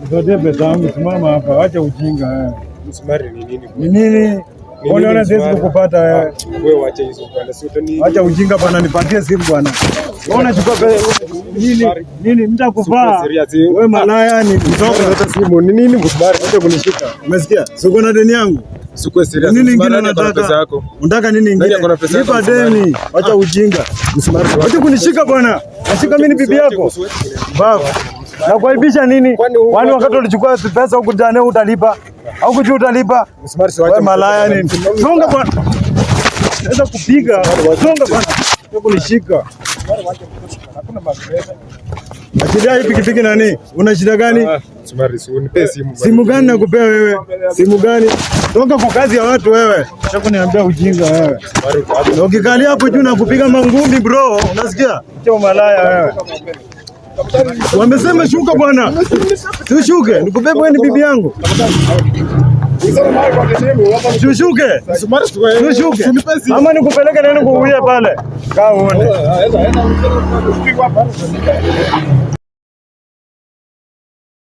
Nipatie pesa yangu, simama hapa, acha ujinga wewe. Msumari ni nini? Ni nini? Unaona siwezi kukupata wewe. Wewe wacha hizo bwana, si utani. Acha ujinga bwana, nipatie simu bwana. Wewe unachukua pesa nini? Nini nitakuvaa? Wewe malaya ni Toka hata simu. Ni nini msumari? Acha kunishika. Umesikia? Siko na deni yangu. Sikuwe serious. Nini ingine Msumari nani ako na pesa unataka? yako? Unataka nini Nani ingine? ako na pesa yako, Nipa msumari? deni. Acha ujinga. Msumari Acha kunishika bwana. Nashika mimi ni bibi yako. Babu. Nakuaibisha nini? Kwani huu- Kwani wakati ulichukua pesa huku jana utalipa? Au kujua utalipa? Msumari si wacha. Wewe malaya nini? Songa bwana. Naweza kupiga. Songa bwana. Acha kunishika. Achilia hii pikipiki nani? Una shida gani? Ah, Msumari si unipe simu. bwana. Simu gani nakupea wewe? Simu gani? Toka kwa kazi ya watu wewe. Acha kuniambia ujinga wewe. Msumari utaacha. Na ukikalia hapo juu na kupiga mangumi bro, unasikia? Acha malaya wewe. Wamesema shuka bwana. Tushuke, nikubebe wewe ni bibi yangu. Tushuke. Msumari si wewe. Tushuke. Usinipe simu. Ama nikupeleke nani kuuia pale. Kaa uone.